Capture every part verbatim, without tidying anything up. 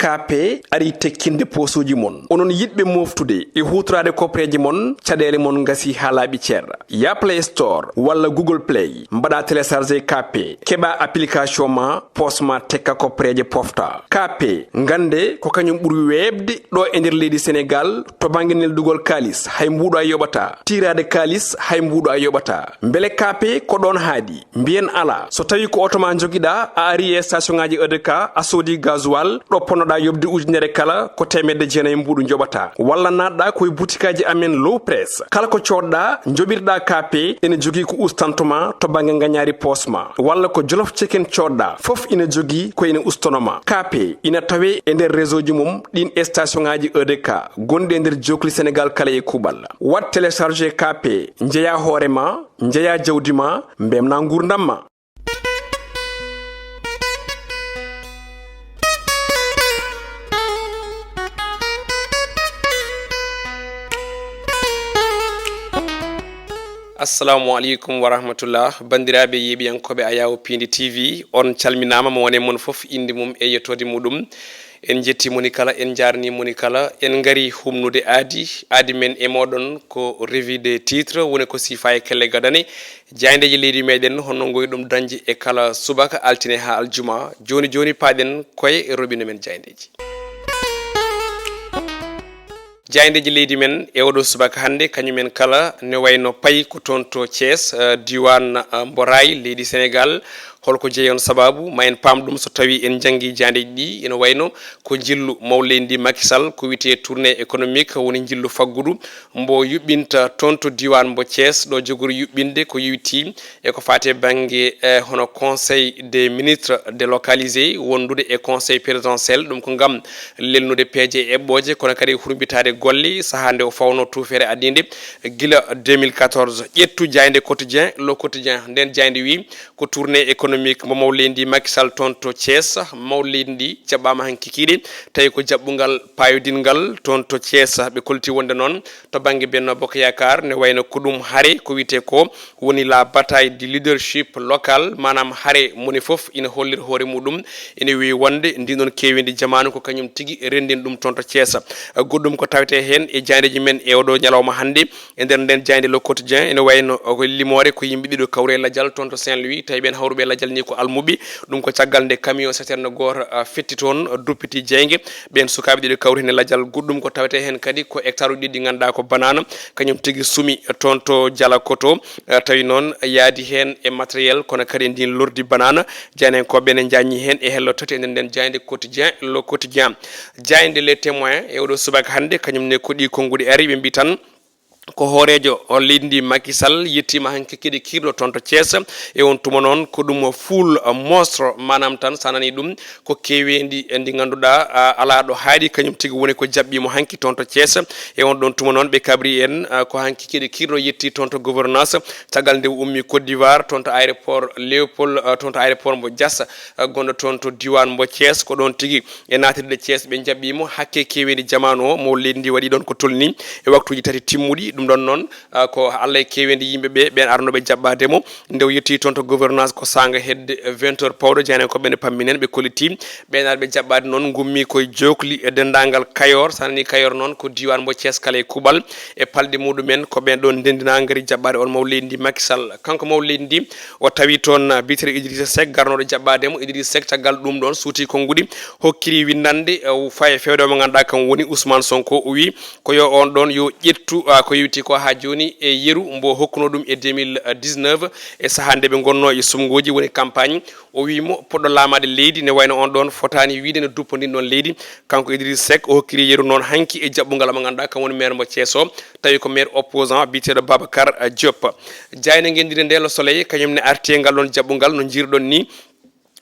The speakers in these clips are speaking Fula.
K P ari tekkinde poosuuji mon. Onon yiɗɓe mooftude e huutoraade koppereeje mon, caɗeele mon ngasi haa laaɓi cer. Ya Play Store walla Google Play, mbaɗa télécharger K P, keɓa application ma, poos ma tekka koppereeje pofta. K P, ngannde ko kañum ɓuri weeɓde ɗo e nder leydi Senegaal to bannge neldugol kaalis, hay mbuuɗo a yoɓata. Tiiraade kaalis, hay mbuuɗo a yoɓata. Mbele K P ko ɗoon haaɗi? Mbiyen alaa. So tawii ko oto ma njogiɗaa, a ari e station ŋaaji E D K, a soodi gasoil, ɗo ponnoɗaa yoɓde ujunere kala, ko teemedde jeenayi mbuuɗu njoɓataa. Walla naatɗaa ko e butikaaji amen Low Press. Kala ko coodɗaa, njoɓirɗaa K P, ene jogii ko ustanto ma to bannge ngañaari poos ma. Walla ko Jolof Chicken coodɗaa, fof ina jogii ko ene ustono ma. K P ina tawee e nder réseau ji mum ɗiin e station ŋaaji E D K gonɗi e nder jookli Senegaal kala e kuuɓal. Waɗ télécharger K P, njeyaa hoore ma, njeyaa jawdi ma, mbemnaa nguurndam ma. Assalamu aleykum wa rahmatullah. Banndiraaɓe yeeɓiyankooɓe Ayawo Piindi T V, on calminaama, mo wone mon fof innde mum e yettoode muɗum. En njetti moni kala, en njaarni moni kala, en ngari humnude aadi, aadi men e mooɗon ko revue des titres, woni ko siifa e kelle gadane, jaayndeeji leydi meɗen, honno ngoyɗum dañde e kala subaka altine haa aljuma. Jooni jooni paaɗen koye e roɓino men jaayndeeji. Jaayndeeji leydi men e oɗo subaka hannde, kañumen kala ne wayno payi ko toon to Thiès, eh, diiwaan, eh, Mboraay, leydi Senegaal. Holko jeyi on sababu? Ma en paam ɗum so tawii en njanngi jaayndeeji ɗi, ina wayno ko njillu maw leydi ndi Macky Sall, ko wiyetee tournée économique, woni njillu faggudu mbo yuɓɓinta toon to diiwaan mbo Thiès, ɗo jogori yuɓɓinde ko yowitii e ko faati e bannge, eh, hono Conseil des ministres délocalisé wondude e Conseil présidentiel, ɗum ko ngam lelnude peeje e eɓɓooje, kono kadi hurmbitaade golle sahaa nde o fawno tuufeere adii nde gila deux mille quatorze. Ƴettu jaaynde Quotidien, Le Quotidien, nden jaaynde wi ko tournée économique mo maw leydi ndi Macky Sall toon to Thiès. Maw leydi ndi jaɓɓaama hanki kiiɗe, tawi ko jaɓɓungal paayodinngal toon to Thiès. Ɓe kolti wonde noon to bannge Benno Bokk Yaakaar ne wayno ko ɗum hare ko wiyetee ko woni la bataille du leadership local, maanaam hare moni fof ina hollira hoore muɗum, ina wiyi wonde ndin ɗon keeweendi jamaanu ko kañum tigi renndini ɗum toon to Thiès. Goɗɗum ko tawetee heen e jaayndeeji men e oɗo ñalawma hannde, e nder nden jaaynde Le Quotidien, ene wayno ko limoore ko yimɓe ɗiɗo kawri e lajal toon to Saint-Louis, tawi ɓeen hawruɓe e lajal ni ko almuɓe. Ɗum ko caggal nde camion citerne gooto, ah, fetti toon, duppiti jeynge. Ɓeen sukaaɓe ɗiɗo kawri heen e lajal. Goɗɗum ko tawetee heen kadi ko hectare uji ɗiɗi ɗi ngannduɗaa ko banaana, kañum tigi sumi toon to Jalakoto. Eh, tawi noon yaadi heen e matériel, kono kadi e ndin lordi banaana. Jaayndiyankooɓe ne njaññi heen e hello tati e nder nden jaaynde Quotidien, Le Quotidien. Jaaynde Les Témoins e oɗo subaka hannde, kañum ne ko ɗi konnguɗi ari, ɓe mbi tan ko hooreejo o leydi ndi Macky Sall yettiima hanki kiiɗe kiirɗo toon to Thiès. E on tuma noon ko ɗum full monstre, maanaam tan so a nanii ɗum ko keeweendi ndi ngannduɗaa, a, alaa ɗo haaɗi, kañum tigi woni ko jaɓɓiimo hanki toon to Thiès. E on ɗon tuma noon ɓe kabri en, a, ko hanki kiiɗe kiirɗo yetti toon to gouvernance, caggal nde o ummi Côte d'Ivoire, toon to aéroport Léopold, a, toon to aéroport mbo Diass, a, gonɗo toon to diiwaan mbo Thiès. Ko ɗoon tigi e naatirde Thiès ɓe jaɓɓiimo. Hakke keeweendi jamaanu o mo leydi ndi waɗi ɗoon ko tolni e waktuuji tati timmuɗi. Ɗum ɗoon noon, a, ko Allah e keeweendi yimɓe ɓe, ɓeen arnooɓe jaɓɓaade mo. Nde o yettii toon to gouvernance ko saanga hedde vingt heures pawɗo, jaayndiyankooɓe ne pammi heen, ɓe kollitii. Ɓeen arɓe jaɓɓaade noon ngummi koye jookli e denndaangal Kayor. So a nanii Kayor noon ko diiwaan mbo Thiès kala e kuuɓal. E palɗe muɗum en ko ɓeen ɗoon ndenndinaa ngari jaɓɓaade on maw leydi ndi Macky Sall. Kanko maw leydi ndi o tawi toon, ah, biyeteeɗo Idrissa Seck garnooɗo jaɓɓaade mo. Idrissa Seck caggal ɗum ɗoon suuti konnguɗi, hokkiri winndannde, eh, faye fewde mo ngannduɗaa kam woni Ousmane Sonko. O wii ko yo on ɗoon yo ƴettu, ah, ko yowiti ko haa jooni e yeru mbo hokkuno ɗum e deux mille dix-neuf, e sahaa nde ɓe ngonnoo e suɓngooji, woni campagne. O wii mo poɗɗo laamaade leydi ne wayno on ɗoon fotaani wiide ne duppo ndin ɗoon leydi. Kanko Idriss Seck o hokkiri yeru noon hanki e jaɓɓungal mo ngannduɗaa kam woni maire mo Thiès o, tawi ko maire opposant biyeteeɗo Babacar Diop. Jaaynde ngenndire nde Le Soleil kañum ne arti e ngal ɗoon jaɓɓungal no njiirɗon ni.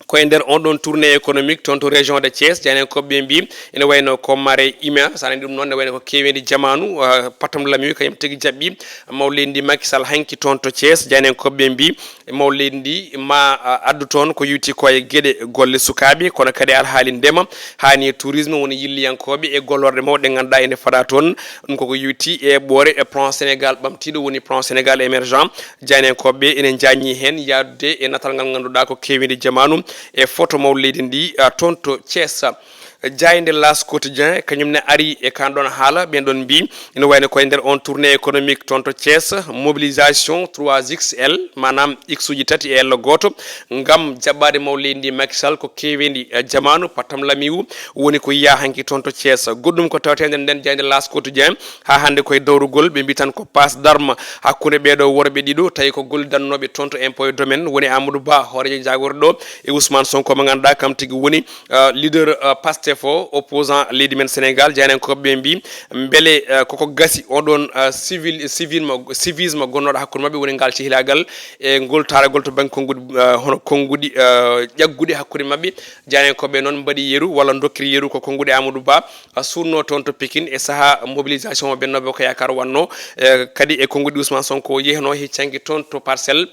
Ko e nder on ɗoon tournée économique toon to région de Thiès, jaayndiyankooɓe ɓe mbii ene wayno ko Mare Ime, so a nanii ɗum noon ne wayno ko keeweendi jamaanu, ah, Patam Lamiwi kañum tigi jaɓɓi maw leydi ndi Macky Sall hanki toon to Thiès. Jaayndiyankooɓe ɓe mbii e maw leydi ndi ma, ah, addu toon ko yowiti ko e geɗe golle sukaaɓe, kono kadi alhaali ndema, haani e tourisme, woni yilliyankooɓe e gollorɗe mawɗe ɗe ngannduɗaa ene faɗa toon. Ɗum koko yowiti e eɓɓoore e plan Sénégal ɓamtiiɗo, woni plan Sénégal émergent. Jaayndiyankooɓe ɓe ene njaññi heen yahdude e natal ngal ngannduɗaa ko keeweendi jamaanu e photo maw leydi ndi, ah, toon to Thiès. Jaaynde L'As Quotidien, kañum ne ari e kan ɗon haala, ɓen ɗon mbii, ina wayno koye nder on tournée économique toon to Thiès, mobilisation trois X L, maanaam X uji tati e L gooto, ngam jaɓɓaade maw leydi ndi Macky Sall ko keeweendi, eh, jamaanu, pattam lamiwu, woni ko yiyaa hanki toon to Thiès. Goɗɗum ko tawteende nden jaaynde L'As Quotidien, haa hannde koye dowrugol, ɓe mbii tan ko passe d'armes hakkunde ɓee ɗoo worɓe ɗiɗo, tawi ko gollidannooɓe toon to impôt et domaine, woni Amadou Ba, hooreejo jaagorɗo ɗo, e Ousmane Sonko mo ngannduɗaa kam tigi woni, eh, leader, eh, Pastef o, opposant leydi men Sénégal. Jaayndiyankooɓe ɓe mbii, mbele, eh, koko gasi on ɗon, eh, civil, civisme, civisme gonnooɗo hakkunde maɓɓe, woni ngal cehilaagal e ngol taaragol to bannge konnguɗi, eh, hono konnguɗi, eh, ƴagguɗi hakkunde maɓɓe. Jaayndiyankooɓe noon mbaɗi yeru walla ndokkiri yeru ko konnguɗi Amadou Ba, eh, suuɗnoo toon to Pikine e sahaa mobilisation mo Benno Bokk Yaakaar wannoo, eh, kadi e konnguɗi Ousmane Sonko yehnoo hecci hanki toon to Parcelles.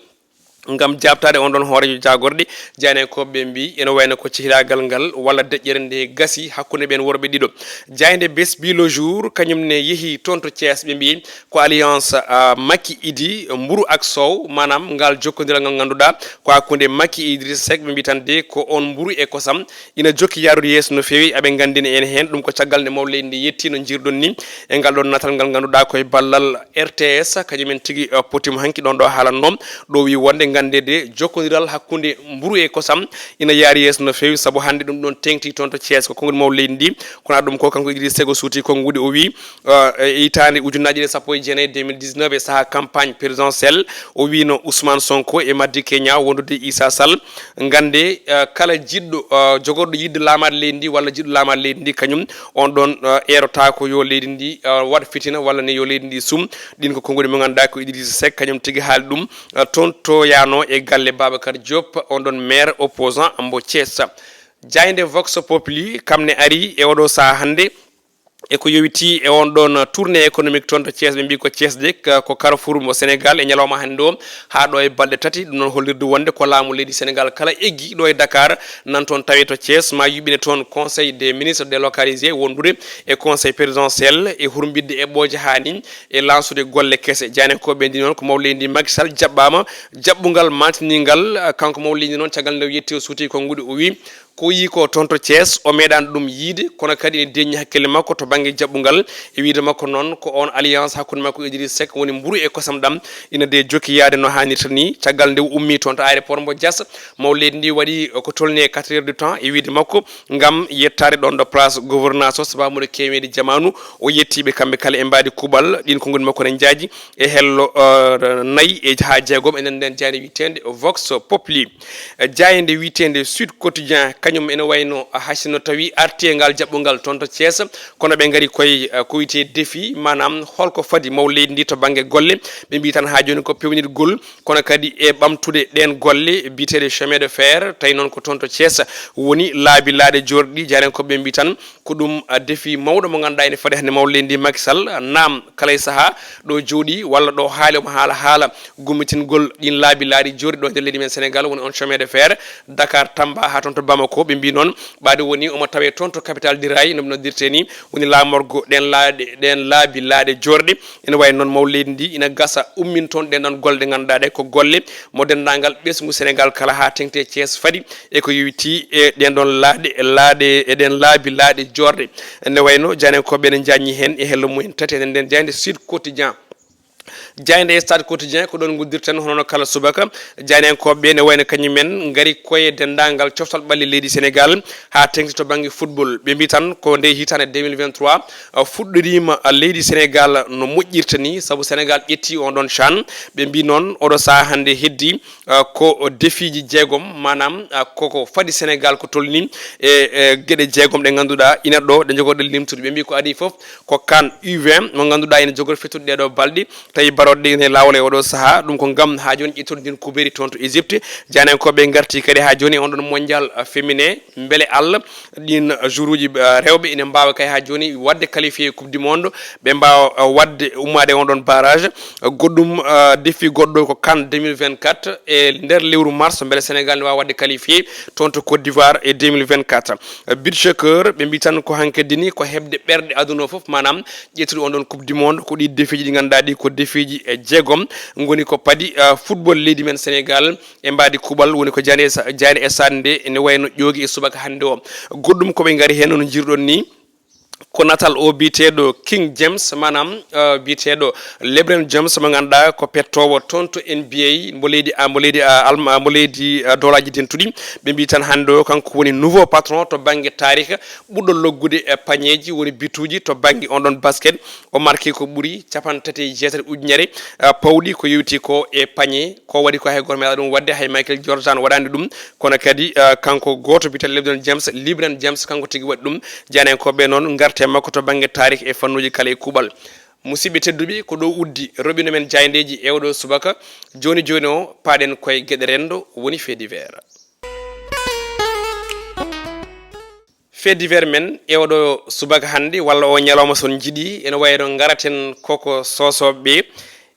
Ngam jaabtaade on ɗon hooreejo jaagorɗe, jaayndiyankooɓe ɓe mbii ene wayno ko cehilaagal ngal walla deƴƴere nde gasi hakkunde ɓeen worɓe ɗiɗo. Jaaynde Bes bi le jour, kañum ne yehi toon to Thiès, ɓe mbii ko alliance, ah, Macky Idy, mburu ak soow, maanaam ngal jokkondiral ngal ngannduɗaa ko hakkunde Macky e Idrissa Seck, ɓe mbii tan de ko on mburu e kosam ina jokki yaarude yeeso no feewi, aɓe nganndini en heen. Ɗum ko caggal nde maw leydi ndi yettii no njirɗon ni e ngal ɗon natal ngal ngannduɗaa koye ballal R T S, kañum en tigi, eh, potimo hanki ɗon ɗo haalannoo. Ɗo wi wonde nganndeede jokkondiral hakkunde mburu e kosam ina yaari yeeso no feewi, sabu hannde ɗum ɗon teŋti toon to Thiès ko konnguɗi maw leydi ndi. Kono ɗum ko kanko Idrissa Seck o suuti konnguɗi, o wi, eh, e hitaande ujunnaaje ɗiɗi e sappo e jeenayi, deux mille dix-neuf, e sahaa campagne présidentielle, o wino Ousmane Sonko e Madické Niang wondude Issa Sall. Ngannde, eh, kala jiɗɗo, eh, jogorɗo yiɗde laamaade leydi ndi walla jiɗɗo laamaade leydi ndi, kañum on ɗon, eh, eerotaako yo leydi ndi, eh, waɗ fitina walla ne yo leydi ndi sum. Ɗin ko konnguɗi mo ngannduɗaa ko Idrissa Seck, kañum tigi haali ɗum, eh, toon to yaano e galle Babacar Diop, on ɗon maire opposant mbo Thiès. Jaaynde Vox Populi, kam ne ari e oɗo sahaa hannde, e ko yowitii e on ɗon tournée économique toon to Thiès, ɓe mbii ko Thiès de, ka-, ko carrefour mo Sénégal e ñalawma hannde o, haa ɗo e balɗe tati, ɗum noon hollirde wonde ko laamu leydi Sénégal kala eggi ɗo e Dakar, nan toon tawe to Thiès, ma yuɓɓine toon Conseil des ministres délocalisé wondude e Conseil présidentiel e hurmbitde eɓɓooje haa ni e lansude golle kese. Jaayndiyankooɓe ndi noon ko maw leydi ndi Macky Sall jaɓɓaama jaɓɓungal maantiningal, kanko maw leydi ndi noon caggal nde o yetti o suuti konnguɗi o wi, ko yii ko toon to Thiès, o meeɗaani ɗum yiide, kono kadi ene deeƴni hakkille makko to bannge jaɓɓungal. E wiyde makko noon, ko oon alliance hakkunde makko e Idrissa Seck woni mburu e kosam ɗam ina de jokki yaade no haanirta ni. Caggal nde o ummii toon to aéroport mbo Diass, maw leydi ndi waɗi ko tolni e quatre heures de temps e wiyde makko ngam yettaade ɗoon ɗo place gouvernance o, sababu no keeweendi jamaanu. O yettii ɓe kamɓe kala e mbaadi kuuɓal. Ɗiin konnguɗi makko ne njaaji e hello, eh, nayi e haa jeegom e nder ndeen jaaynde wiyeteende Vox Populi. Jaaynde wiyeteende Sud Quotidien, kañum ene wayno, ah, hay sinno tawi arti e ngal jaɓɓungal toon to Thiès, kono ɓe ngari koye, ah, ko wiyetee défi, maanaam holko fadi maw leydi ndi to bannge golle. Ɓe mbii tan haa jooni ko peewnitgol, kono kadi e ɓamtude ɗeen golle biyeteeɗe chemin de fer, tawi noon ko toon to Thiès woni laabi laaɗe joorɗi. Jaayndiyankooɓe ɓe mbii tan ko ɗum, ah, défi mawɗo mo ngannduɗaa ene fadi hannde maw leydi ndi Macky Sall. Naam, kala e sahaa ɗo jooɗii walla ɗo haali omo haala haala gummitingol ɗiin laabi laaɗi joorɗi ɗo nder leydi men Sénégal, woni on chemin de fer Dakar Tamba haa toon to Bamako. Ɓe mbii noon ɓaade woni omo tawee toon to capital du rail, no ɓe noddirtee ni, woni laamorgo ɗeen laaɗe, ɗeen laabi laaɗe joorɗe. Ene wayi noon maw leydi ndi ina gasa ummin toon ɗeen ɗoon golle ɗe ngannduɗaa ɗe ko golle mo denndaangal ɓesngu Sénégal kala haa teŋti e Thiès fadi e ko yowitii e ɗeen ɗoon laaɗe, laaɗe, e ɗeen laabi laaɗe joorɗe. Nde wayno jaayndiyankooɓe ene njaajni heen e hello mumen tati e nder ndeen jaaynde Sud Quotidien. Jaaynde Stade Quotidien ko ɗoon nguddirten hono no kala subaka. Jaayndiyankooɓe ɓe ne wayno kañumen ngari koye denndaangal coftal ɓalli leydi Sénégal haa teŋti to bannge football. Ɓe mbii tan ko nde hitaande deux mille vingt-trois, uh, fuɗɗoriima, uh, leydi Sénégal no moƴƴirta ni, sabu Sénégal ƴetti on ɗoon chan. Ɓe mbii noon oɗo sahaa hannde heddi, uh, ko défiiji jeegom, maanaam, uh, koko fadi Sénégal ko tolni e, e geɗe jeegom ɗe ngannduɗaa ina ɗo ɗe njogorɗen limtude. Ɓe mbii ko adii fof ko kan U vingt mo ngannduɗaa ina jogori fettude ɗee ɗoo balɗe, tawi barooɗe ɗe ene laawol e oɗo sahaa. Ɗum ko ngam haa jooni ƴettude ndin kubeeri toon to Égypte. Jaayndiyankooɓe ngarti kadi haa jooni e on ɗoon mondial, uh, féminin. Mbele Allah, ɗiin, uh, joueuruuji, uh, rewɓe ina mbaawa kay haa jooni waɗde qualifié Coupe du Monde, ɓe mbaawa, uh, waɗde ummaade e on ɗoon barrage. Uh, goɗɗum, uh, défi goɗɗo ko kan deux mille vingt-quatre e nder lewru mars, mbele Sénégal ne waawa waɗde qualifié toon to Côte d'Ivoire e deux mille vingt-quatre. Uh, beach soccer, ɓe mbii tan ko hankadi ni ko heɓde ɓerɗe aduna o fof, maanaam ƴettude on ɗoon Coupe du Monde, ko ɗii défiiji ɗi ngannduɗaa ɗi ko défi Fiiji e jeegom ngoni ko padi, ah, football leydi men Sénégal e mbaadi kuuɓal, woni ko jani e sa-, jani e saɗnde ene wayno ƴoogi e subaka hannde o. Goɗɗum ko ɓe ngari heen, no njirɗon ni, ko natal o biyeteeɗo King James, maanaam, ah, biyeteeɗo LeBron James, mo ngannduɗaa ko pettoowo toon to N B A mo leydi, ah, mo leydi, ah, Alma-, mo leydi, ah, Dowlaaji Dentuɗi. Ɓe mbii tan hannde o kanko woni nouveau patron to bannge taarika, ɓurɗo loggude, eh, pañeeji, woni bituuji to bannge on ɗon basket. O marki ko ɓuri capanɗe tati e jeetati ujunere, eh, pawɗi ko yowiti ko e pañe. Ko waɗi ko hay gooto meeɗaa ɗum waɗde, hay Michael Jordan waɗaani ɗum. Kono kadi, eh, kanko gooto biyeteeɗo LeBron James, LeBron James, kanko tigi waɗi ɗum. Jaanenkooɓe noon ngarte makko to bannge taarika e fannuuji kala e kuuɓal. Musidɓe tedduɓe, ko ɗo uddi roɓino men jaayndeeji e oɗo subaka. Jooni jooni o, paaɗen koye geɗe renndo, woni fait divers. Fait divers men e oɗo subaka hannde, walla o ñalawma, son njiɗi, ene wayno ngaraten koko Sosoɓe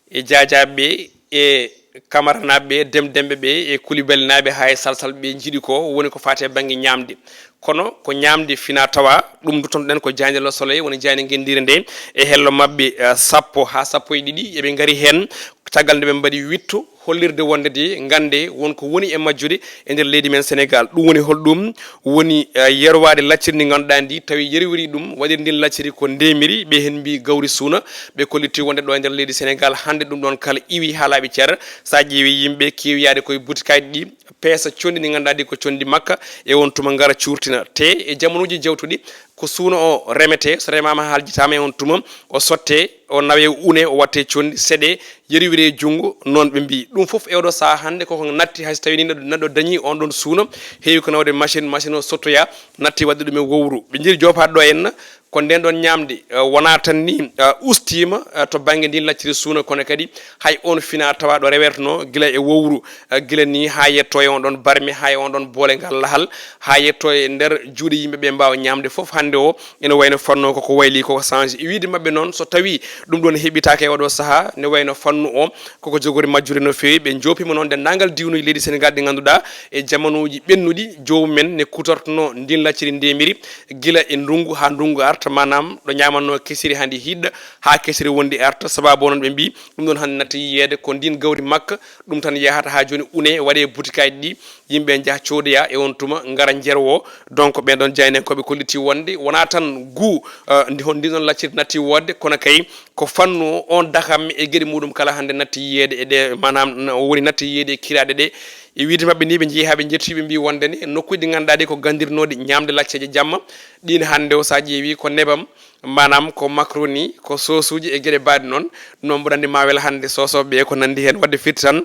e Jaajaaɓe e Kamaranaaɓe, Demdemɓe ɓe e Kulibalinaaɓe, haa e Salsalɓe ɓe njiɗi ko, woni ko faati e bannge ñaamde. Kono ko ñaamde fina tawa, ɗum duttotoɗen ko jaaynde Le Soleil, woni jaaynde ngenndiire nde, e hello maɓɓe, eh, sappo haa sappo e ɗiɗi, eɓe ngari heen. Caggal nde ɓe mbaɗi witto, hollirde wonde de, ngannde won ko woni e majjude e nder leydi men Sénégal. Ɗum woni holɗum? Woni, eh, yerwaade lacciri ndi ngannduɗaa ndi, tawi yerwiri ɗum, waɗiri ndin lacciri ko ndemiri, ɓe heen mbii gawri suuna. Ɓe kolliti wonde ɗo e nder leydi Sénégal hannde ɗum ɗon kala iwi haa laaɓi cer. So a ƴeewi yimɓe keewi yaade koye butikaaji ɗi, peesa conndi ndi ngannduɗaa ndi ko conndi makka, e on tuma ngara cuurtina. Te e jamanuuji jawtuɗi, ko suuna o remete, so remaama haljitaama e on tuma, o sotte, o nawe, o une, o watte conndi, seɗe, yerwire e junngo, noon ɓe mbii. Ɗum fof e oɗo sahaa hannde koko natti, hay so tawi ni neɗɗo, neɗɗo dañi on ɗon suuna, heewi ko nawde machine, machine o sottoya, natti waɗde ɗum e wowru. Ɓe njiri joopaade ɗo henna, ko nden ɗon ñaamde, eh, wonaa tan ni, eh, ustiima, eh, to bannge ndin lacciri suuna, kono kadi hay on fina tawa ɗo rewerteno gila e wowru, eh, gila ni haa yetto e on ɗon barme, haa e on ɗon boole ngal lahal, haa yetto e nder juuɗe yimɓe ɓe mbaawa ñaamde fof. Hannde o ene wayno fannu o koko wayli, koko change. E wiide maɓɓe noon, so tawi ɗum ɗon heɓitaaka e oɗo sahaa, ne wayno fannu o koko jogori majjude no feewi. Ɓe njoopiima noon denndaangal diwnuuji leydi Sénégal ɗi ngannduɗaa e jamanuuji ɓennuɗi, joomum en ne kutortono ndin lacciri ndemiri gila e ndunngu haa ndunngu arta, maanaam ɗo ñaamatno kesiri haa ndi hiɗɗa, haa kesiri wondi arta. Sababu o noon ɓe mbii, ɗum ɗon hannde natti yiyeede ko ndin gawri makka, ɗum tan yahata haa jooni une, waɗe butikaaji ɗi, yimɓe njaha coodoya e on tuma, ngara njerwo. Donc, ɓen ɗon jaayndenkooɓe kolliti wonde wonaa tan ngu, eh, ndi, hon ndin ɗon lacciri natti woodde, kono kay ko fannu o, on dakamme e geɗe muɗum kala hannde natti yiyeede e ɗe, maanaam, n-, woni natti yiyeede e kiraaɗe ɗe. E wiide maɓɓe ni, ɓe njehi haa ɓe njetti, ɓe mbii wonde ne nokkuuji ɗi ngannduɗaa ɗi ko ganndirnooɗi ñaamde lacceeje jamma, ɗin hannde o, so a ƴeewi, ko nebam, maanaam ko macaroni, ko soosuuji e geɗe baaɗe noon. Noon mboɗo anndi ma wela hannde Sosoɓe e ko nanndi heen, waɗde firti tan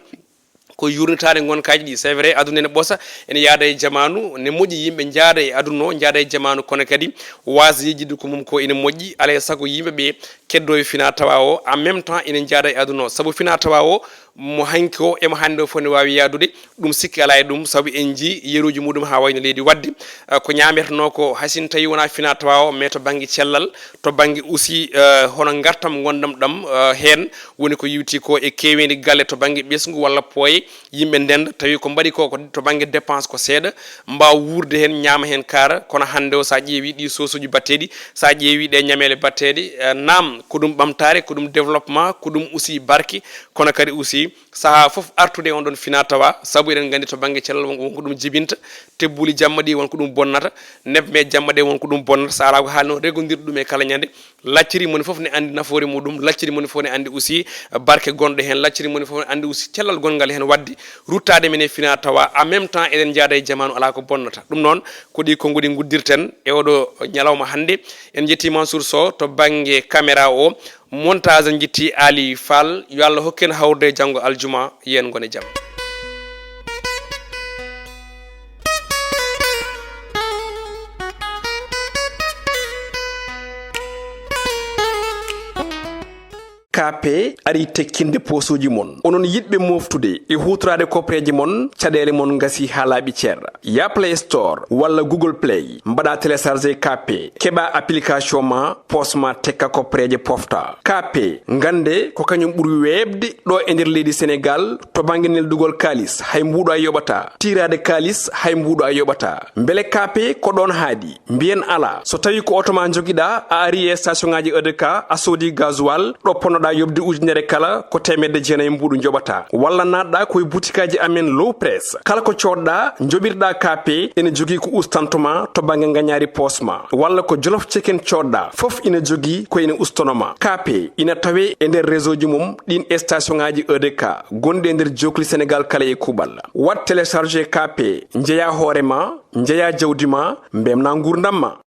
ko yurnitaade ngonkaaji ɗi. C'est vrai, aduna ene ɓosa, ene yaada e jamaanu, ne moƴƴi yimɓe njaada e aduna o, njaada e jamaanu, kono kadi waasde yejjitde ko mum ko ene moƴƴi. Alaa e sago yimɓe ɓe keddo e fina tawa o, en même temps ene njaada e aduna o. Sabu fina tawa o, mo hanki o, emo hannde o fof ne waawi yaadude, ɗum sikki alaa e ɗum, sabu en njii yeruuji muɗum haa wayno leydi waɗde, eh, ko ñaametenoo ko, hay so tawii wonaa fina tawa o, mais to bannge cellal, to bannge aussi, eh, hono ngartam ngonɗam ɗam, eh, heen, woni ko yowiti ko e keeweendi galle to bannge ɓesngu walla pooye, yimɓe ndennda, tawi ko mbaɗi ko, ko to bannge dépense ko seeɗa, mbaawa wuurde heen, ñaama heen kaara. Kono hannde o, so a ƴeewi ɗi soosuuji batteeɗi, so a ƴeewi ɗe ñameele batteeɗe, eh, naam, ko ɗum ɓamtaare, ko ɗum développement, ko ɗum aussi barke, kono kadi aussi sahaa fof artude e on ɗon fina tawa, sabu eɗen nganndi to bannge cellal won, won ko ɗum jibinta, tebbuuli jamma ɗi won ko ɗum bonnata, nebbe jamma ɗe won ko ɗum bonnata, so alaa ko haalno regondirde ɗum e kala ñande. Lacciri moni fof ne anndi nafoore muɗum, lacciri moni fof ne anndi aussi barke gonɗo heen, lacciri moni fof ne anndi aussi cellal gonngal heen, waɗde ruttaade men e fina tawa, en même temps eɗen njaada e jamaanu alaa ko bonnata. Ɗum noon, ko ɗi konnguɗi nguddirten e oɗo ñalawma hannde. En njetti Mansour Sow to bannge caméra o, montage en njetti Ali Fall. Yo Allah hokku en hawrude janngo aljuma, yen ngone jam. K P ari tekkinde poosuuji mon. Onon yiɗɓe moftude e huutoraade kopreeje mon, caɗeele mon ngasi haa laaɓi cer. Ya Play Store walla Google Play, mbaɗa télécharger K P, keɓa application ma, poos ma tekka kopreeje pofta. K P, ngannde ko kañum ɓuri weeɓde ɗo e nder leydi Senegaal to bannge neldugol kaalis, hay mbuuɗo a yoɓata, tiiraade kaalis, hay mbuuɗo a yoɓata. Mbele K P ko ɗoon haaɗi? Mbiyen alaa. So tawii ko oto ma njogiɗaa, a ari e station ŋaaji E D K, a soodi gasoil, ɗo ponnoɗaa Yoɓde ujunere kala ko teemedde jeenayi mbuuɗu njoɓata. Walla naatɗa ko e butikaaji amen Low Press. Kala ko coodɗa, njoɓirɗa K P, ene jogii ko ustantoma to bannge ngañaari poos ma. Walla ko Jolof Chicken coodɗa, fof ina jogii ko ene ustonoma. K P ina tawee e nder réseau ji mum ɗiin station ŋaaji E D K gonɗi e nder jookli Sénégal kala e kuuɓal. Waɗ télécharger K P, njeya hoore ma, njeya jawdi ma, mbemna nguurndam ma.